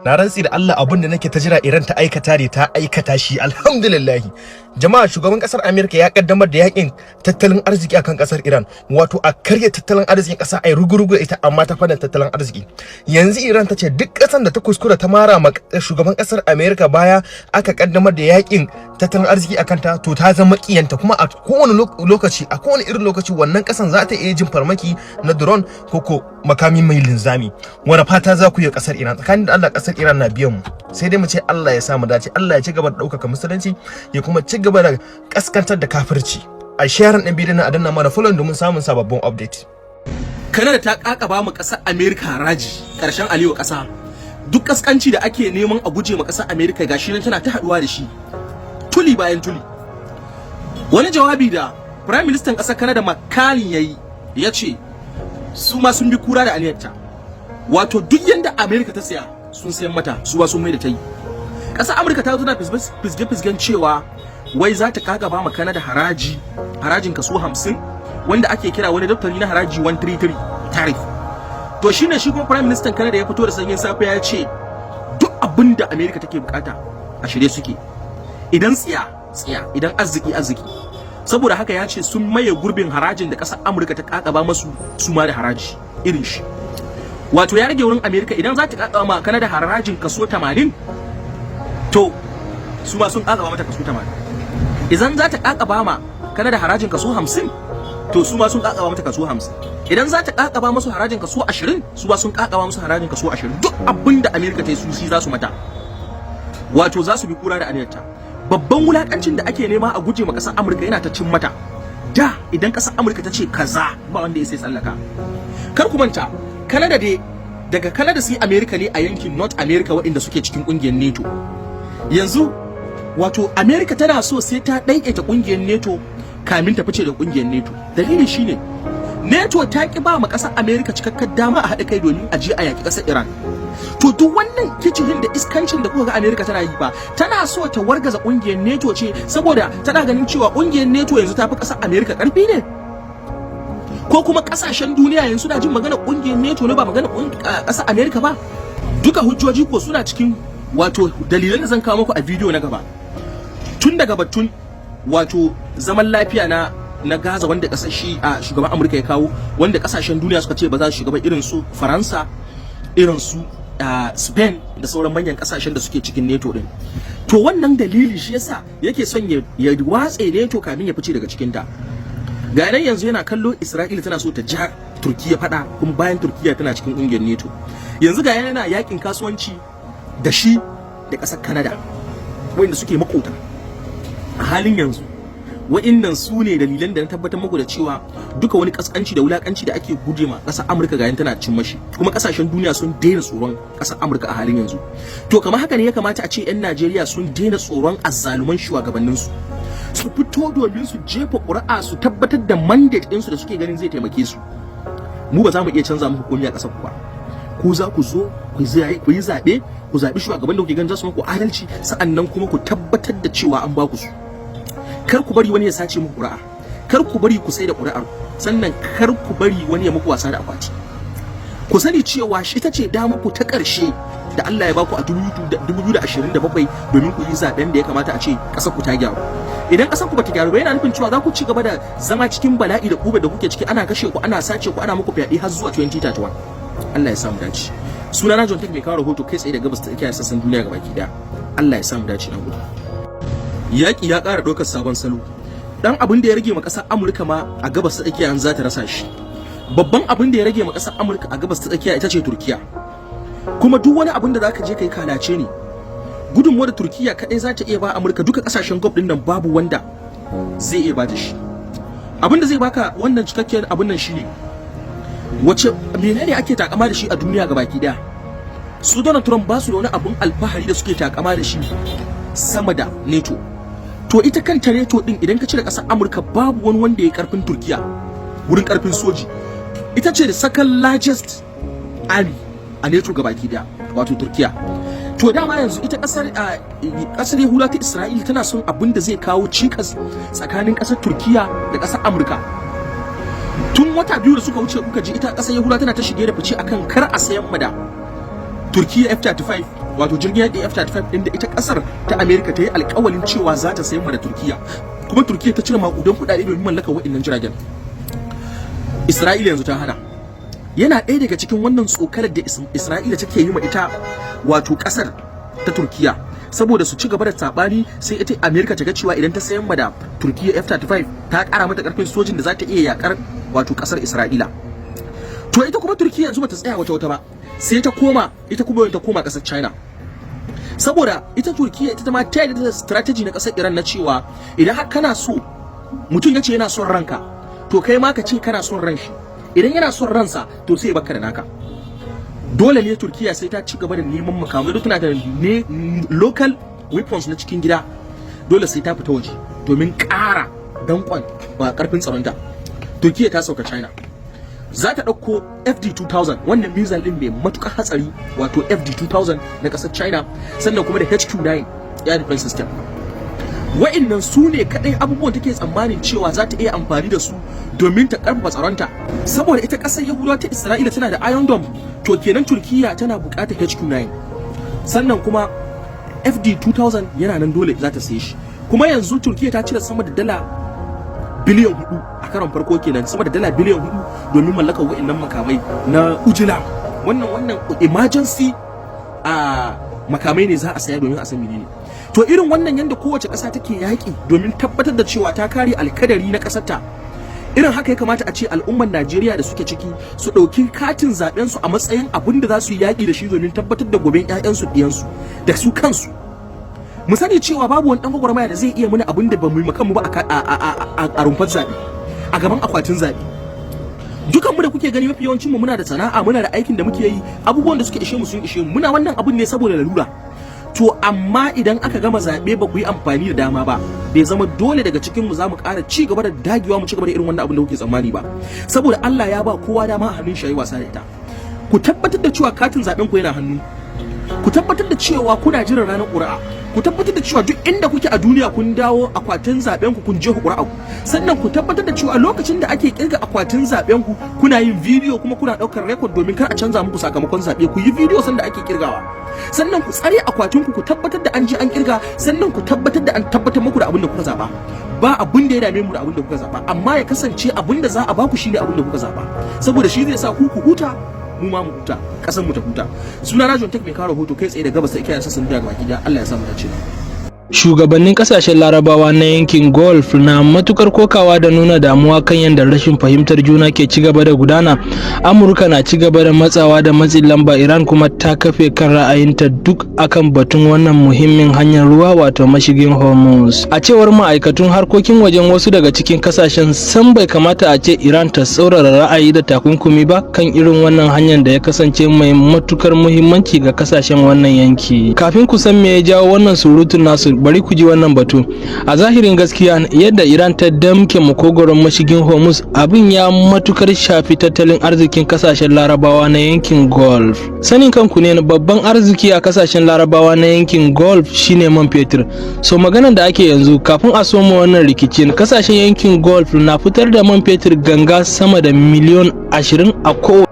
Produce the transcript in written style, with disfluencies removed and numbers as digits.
Na rantsi da Allah, abin da nake ta jira Iran ta aikata ne ta aikata shi, alhamdulillah. Jama'a, shugaban kasar America ya kaddamar da yakin tattalin arziki akan kasar Iran, wato a karya tattalin arzikin kasa, ai rugurugu ita, amma ta fannin tattalin arziki. Yanzu Iran ta ce duk kasan da ta kuskura ta mara ma shugaban kasar America baya aka kaddamar da yakin tattalin arziki akan ta, to ta zama kiyanta. Kuma a kowane lokaci, a kowane irin lokaci, wannan kasan za ta iya jin farmaki na drone ko makami mai linzami. Wani fata za ku yi kasar Iran? Tsakanin da Allah, kasar Iran na biyan mu, sai dai mu ce Allah ya sa mu dace, Allah ya ci gaba da ɗaukaka musulunci, ya kuma ci gaba da kaskantar da kafirci. A sharing ɗin bidiyon, a danna mana follow domin samun sababbin update. Kanada ta kakaba mu ƙasar Amerika haraji, ƙarshen alewa ƙasa. Duk kaskanci da ake neman a guje ma ƙasar Amerika, gashi nan tana ta haɗuwa da shi tuli bayan tuli. Wani jawabi da Prime Minister ƙasar Canada Mark Carney yayi, ya ce su ma sun bi kura da aniyarta, wato duk yanda Amerika ta siya sun sayan mata, su ba sun mai da ta yi. Ƙasar Amurka ta zo na fisge-fisgen cewa wai za ta kakaba ma Canada haraji, harajin kaso 50, wanda ake kira wani daftari na haraji 133 tariff. To shine shi kuma Prime Minister Canada ya fito da sanyin safe ya ce duk abin da America take bukata a shirye suke, idan tsiya tsiya, idan arziki arziki. Saboda haka ya ce sun maye gurbin harajin da ƙasar Amurka ta kakaba masu, su ma da haraji irin shi. Wato ya rage wurin America, idan za ta kakaba ma Canada harajin kaso 80, to su ma sun kakaba mata kaso 80. Idan za ta kakaba ma Canada harajin kaso 50, to su ma sun kakaba mata kaso 50. Idan za ta kakaba musu harajin kaso 20, su ma sun kakaba musu harajin kaso 20. Duk abin da America ta yi, su shi za su mata, wato za su bi kura da aniyarta. Babban wulakancin da ake nema a guje ma kasar Amurka yana ta cin mata. Da idan kasar Amurka ta ce kaza, ba wanda ya sai tsallaka. Kar ku manta, Canada dai, daga Canada sai America ne a yankin North America waɗanda suke cikin ƙungiyar NATO. Yanzu wato America tana so sai ta ɗaiɗaita ƙungiyar NATO kamin ta fice da ƙungiyar NATO. Dalili shine NATO ta ki ba ma ƙasar America cikakkar dama a haɗa kai domin a je a yaƙi ƙasar Iran. To duk wannan kicihin da iskancin da kuka ga America tana yi ba, tana so ta wargaza ƙungiyar NATO ce, saboda tana ganin cewa ƙungiyar NATO yanzu ta fi ƙasar America ƙarfi ne, ko kuma ƙasashen duniya yanzu suna jin magana ƙungiyar NATO ne, ba magana ƙasar America ba. Duka hujjoji ko suna cikin wato dalilan da zan kawo muku a bidiyo na gaba, tun daga batun wato zaman lafiya na Gaza, wanda kasar shi a shugaban Amurka ya kawo, wanda kasashen duniya suka ce ba za su shiga ba, irin su Faransa, irin su Spain da sauran manyan kasashen da suke cikin NATO din. To wannan dalili shi yasa yake son ya watse NATO kamin ya fice daga cikin ta. Ga nan yanzu yana kallo Isra'ila tana so ta ja Turkiya fada, kuma bayan Turkiya tana cikin kungiyar NATO. Yanzu ga yana yakin kasuwanci da shi da kasar Canada, wanda suke makota a halin yanzu. Wa'innan su ne dalilan da na tabbatar muku da cewa duka wani kaskanci da wulakanci da ake guje ma ƙasar Amurka, ga tana cin mashi, kuma kasashen duniya sun daina tsoron ƙasar Amurka a halin yanzu. To kamar haka ne ya kamata a ce 'yan Najeriya sun daina tsoron azzaluman shugabanninsu, su fito domin su jefa ƙuri'a, su tabbatar da mandate ɗinsu da suke ganin zai taimake su. Mu ba za mu iya canza muku komai a ƙasar ku ba. Ku za ku zo ku yi zaɓe, ku zaɓi shugaban da kuke ganin za su muku adalci, sa'annan kuma ku tabbatar da cewa an ba ku su. Kar ku bari wani ya sace muku ƙuri'a, kar ku bari ku sai da ƙuri'ar, sannan kar ku bari wani ya muku wasa da akwati. Ku sani cewa shi ita ce da muku ta ƙarshe da Allah ya baku a 2027 domin ku yi zaben da ya kamata a ce ƙasar ku ta gyaru. Idan ƙasar ku bata gyaru ba, yana nufin cewa za ku ci gaba da zama cikin bala'i da kuba da kuke ciki, ana kashe ku, ana sace ku, ana muku fyaɗe har zuwa 2031. Allah ya samu dace. Sunana John Tech, mai kawo rahoto kai tsaye da Gabas ta Tsakiya, sassan duniya gabaki daya. Allah ya samu dace, na gode. Yaƙi ya ƙara ɗaukar sabon salo. Dan abin da ya rage ma ƙasar Amurka ma a Gabas ta Tsakiya yanzu za ta rasa shi. Babban abin da ya rage ma ƙasar Amurka a Gabas ta Tsakiya ita ce Turkiya. Kuma duk wani abin da zaka je kai kalace ne, gudunmuwar da Turkiya kaɗai za ta iya ba Amurka, duka ƙasashen Gulf ɗin nan babu wanda zai iya ba ta shi. Abin da zai baka wannan cikakkiyar abin nan shine wace menene ake takama da shi a duniya gabaki daya? Su Donald Trump ba su da wani abun alfahari da suke takama da shi sama da NATO. To ita kanta NATO din, idan ka cire ƙasar Amurka, babu wani wanda ya karfin Turkiya wurin karfin soji. Ita ce the second largest army a NATO gabaki daya, wato Turkiya. To dama yanzu ita kasar Yahuda ta Isra'ila tana son abin da zai kawo cikas tsakanin kasar Turkiya da kasar Amurka. Tun wata 2 da suka wuce kuka ji ita kasar Yahuda tana ta shige da fice akan kar a sayan ma da Turkiya F-35. Wato jirgin yaƙin F-35 ɗin da ita ƙasar ta America ta yi alƙawalin cewa za ta sayan da Turkiya, kuma Turkiya ta cire maƙudan kuɗaɗe domin mallakar waɗannan jiragen. Isra'ila yanzu ta hana. Yana ɗaya daga cikin wannan tsokalar da Isra'ila take yi ma ita wato ƙasar ta Turkiya, saboda su ci gaba da sabani, sai ita America ta ga cewa idan ta sayan ma da Turkiya F-35, ta ƙara mata ƙarfin sojin da za ta iya yakar wato ƙasar Isra'ila. To, ita kuma Turkiya yanzu bata tsaya wata wata ba, sai ta koma, ita kuma ta koma ƙasar China, saboda ita Turkiya ita ma ta yarda da strategy na ƙasar Iran na cewa idan har kana so mutum ya ce yana son ranka, to kai ma ka ce kana son ran shi. Idan yana son ransa, to sai ya baka da naka. Dole ne Turkiya sai ta ci gaba da neman makamai. Duk tana da ne local weapons na cikin gida, dole sai ta fita waje domin ƙara dankon ba karfin tsaronta. Turkiya ta sauka China, za ta ɗauko FD-2000, wannan missile ɗin mai matuƙar hatsari, wato FD-2000 na ƙasar China, sannan kuma da HQ-9 air defense system. Wa'innan su ne kaɗai abubuwan take tsammanin cewa za ta iya amfani da su domin ta ƙarfafa tsaronta, saboda ita ƙasar Yahudawa ta Isra'ila tana da Iron Dome. To, kenan Turkiya tana buƙatar HQ-9, sannan kuma FD-2000 yana nan, dole za ta saye shi. Kuma yanzu Turkiya ta cire sama da dala biliyan 4 a karon farko kenan, sama da dala biliyan 4 domin mallakar wa'annan makamai na ujila. Wannan emergency a makamai ne za a saya domin a san menene. To, irin wannan yanda kowace ƙasa take yaƙi domin tabbatar da cewa ta kare alkadari na ƙasarta, irin haka ya kamata a ce al'ummar Najeriya da suke ciki su ɗauki katin zaɓen su a matsayin abin da za su yi yaƙi da shi domin tabbatar da goben ƴaƴansu, ɗiyansu da su kansu. Mu sani cewa babu wani ɗan gwagwarmaya da zai iya mana abin da ba mu yi kanmu ba a rumfar zaɓe, a gaban akwatin zaɓe. Dukan mu da kuke gani, mafi yawancin mu muna da sana'a, muna da aikin da muke yi, abubuwan da suke ishe mu sun ishe mu. Muna wannan abun ne saboda lalura. To, amma idan aka gama zaɓe ba ku yi amfani da dama ba, bai zama dole daga cikin mu za mu ƙara ci gaba da dagewa, mu ci gaba da irin wannan abin da kuke tsammani ba, saboda Allah ya ba kowa dama a hannun shi yayi wasa da ita. Ku tabbatar da cewa katin zaɓen ku yana hannu. Ku tabbatar da cewa kuna jiran ranar ƙuri'a. Ku tabbatar da cewa duk inda kuke a duniya kun dawo akwatin zaben ku, kun je ku ƙuri'a ku. Sannan ku tabbatar da cewa lokacin da ake kirga akwatin zaben ku, kuna yin bidiyo kuma kuna ɗaukar record domin kar a canza muku sakamakon zaɓe. Ku yi bidiyo sanda ake kirgawa. Sannan ku tsare akwatin ku, ku tabbatar da an je an kirga. Sannan ku tabbatar da an tabbatar muku da abin da kuka zaba. Ba abin da ya dame mu da abin da kuka zaba, amma ya kasance abin da za a baku shine abin da kuka zaba, saboda shi zai sa ku ku huta, mu ma mu huta, kasan mu ta huta. Suna na John Tech, mai kawo rahoto kai tsaye da gabas ta ikiya sassan duniya gaba ki. Allah ya sa mu dace. Shugabannin kasashen Larabawa na yankin Gulf na matukar kokawa da nuna damuwa kan yadda rashin fahimtar juna ke ci gaba da gudana. Amurka na ci gaba da matsawa da matsin lamba, Iran kuma ta kafe kan ra'ayinta, duk akan batun wannan muhimmin hanyar ruwa, wato mashigin Hormuz. A cewar ma'aikatun harkokin wajen wasu daga cikin kasashen, san bai kamata a ce Iran ta tsaurara ra'ayi da takunkumi ba kan irin wannan hanyar da ya kasance mai matukar muhimmanci ga kasashen wannan yanki. Kafin ku san me ya jawo wannan surutun nasu, bari ku ji wannan batu. A zahirin gaskiya, yadda Iran ta damke makogoron mashigin Hormuz, abin ya matukar shafi tattalin arzikin kasashen Larabawa na yankin Gulf. Sanin kanku ne, babban arziki a kasashen Larabawa na yankin Gulf shine man fetur. So maganan da ake yanzu, kafin a soma wannan rikicin, kasashen yankin Gulf na fitar da man fetur ganga sama da miliyon 20 a kowace